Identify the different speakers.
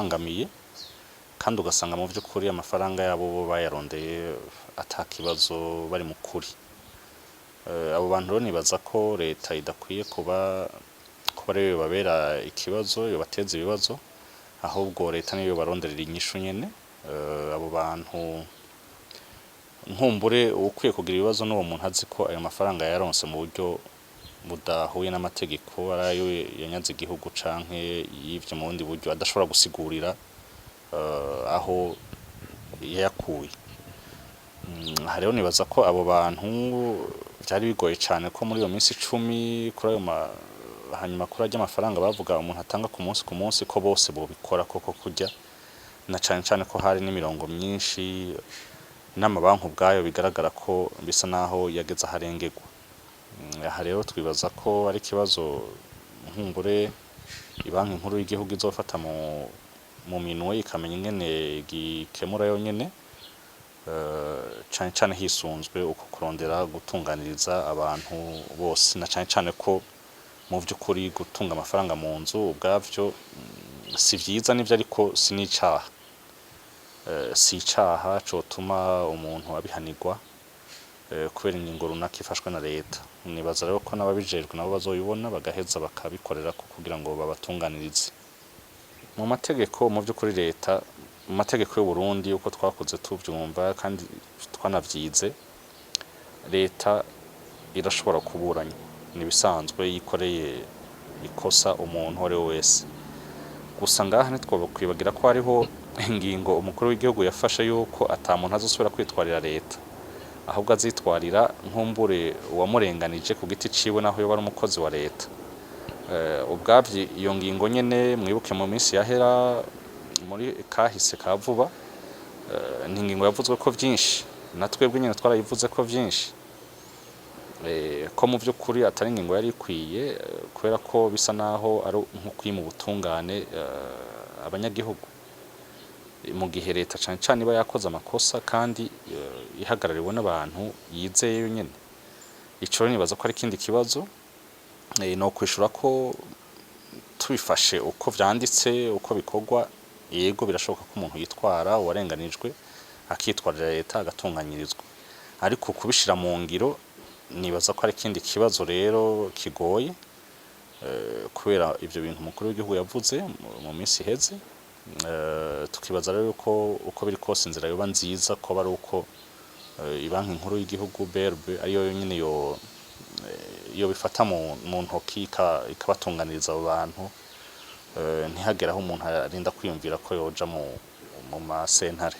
Speaker 1: birababangamiye, kandi ugasanga mu vy'ukuri amafaranga yabo bo bayarondeye ata kibazo, bari mu kuri. Abo bantu rero nibaza ko leta idakwiye kuba ariyo yobabera ikibazo, yobateza ibibazo, ahubwo leta niyo yobaronderera inyishu nyene. Abo bantu, nkumbure ukwiye kugira ibibazo n'uwo muntu azi ko ayo mafaranga yaronse mu buryo budahuye n'amategeko, ari ayo yanyaze igihugu canke yivye mu bundi buryo adashobora gusigurira aho yayakuye. Aha rero nibaza ko abo bantu vyari bigoye cane ko muri iyo minsi 10 kuri ayo ma, hanyuma kuri arya mafaranga bavuga umuntu atanga ku munsi ku munsi, ko bose bobikora koko kurya, na cane cane ko hari n'imirongo myinshi, n'amabanki ubwayo bigaragara ko bisa naho yageze aharengerwa. Aha rero twibaza ko ari ikibazo nkumbure ibanki nkuru y'igihugu izofata mu minwe, ikamenya ingene gikemura yonyene, cane cane hisunzwe uko kurondera gutunganiriza abantu bose, na cane cane ko mu vy'ukuri gutunga amafaranga mu nzu ubwavyo si vyiza nivyo, ariko si n'icaha. Si icaha cotuma umuntu abihanirwa kubera ingingo runaka ifashwe na leta. Nibaza rero ko n'ababijejwe nabo bazoyibona, bagaheza bakabikorerako kugira ngo babatunganirize. Mu mategeko, mu vy'ukuri leta, mu mategeko y'u Burundi uko twakuze tuvyumva kandi twanavyize, leta irashobora kuburanya, nibisanzwe yikoreye ikosa umuntu uwo ari we wese. Gusa ngaha ntitwokwibagira ko hariho ingingo umukuru w'igihugu yafashe yuko ata muntu azosubira kwitwarira leta, ahubwo azitwarira nkumbure uwamurenganije ku giti ciwe, naho yoba ari umukozi wa leta. Ubwavyo iyo ngingo nyene, mwibuke mu minsi yahera, muri kahise ka vuba, ni ingingo yavuzwe ko vyinshi, na twebwe nyene twarayivuze ko vyinshi, ko mu vy'ukuri atari ingingo yari ikwiye, kubera ko bisa naho ari nko kwima ubutungane abanyagihugu, mu gihe leta cane cane iba yakoze amakosa kandi ihagarariwe n'abantu yizeye yonyene. Ico rero nibaza ko ari ikindi kibazo. No kwishura ko tubifashe uko vyanditse, uko bikorwa, yego, birashoboka ko umuntu yitwara, uwarenganijwe akitwarira leta agatunganyirizwa, ariko kubishira mu ngiro nibaza ko ari ikindi kibazo rero kigoye, kubera ivyo bintu umukuru w'igihugu yavuze mu minsi iheze. Tukibaza rero yuko uko biri kose inzira yoba nziza ko ari uko ibanki nkuru y'igihugu BRB ariyo yonyene yo bifata mu ntoki, ikabatunganiriza abo bantu, ntihagere aho umuntu arinda kwiyumvira ko yoja mu masentare.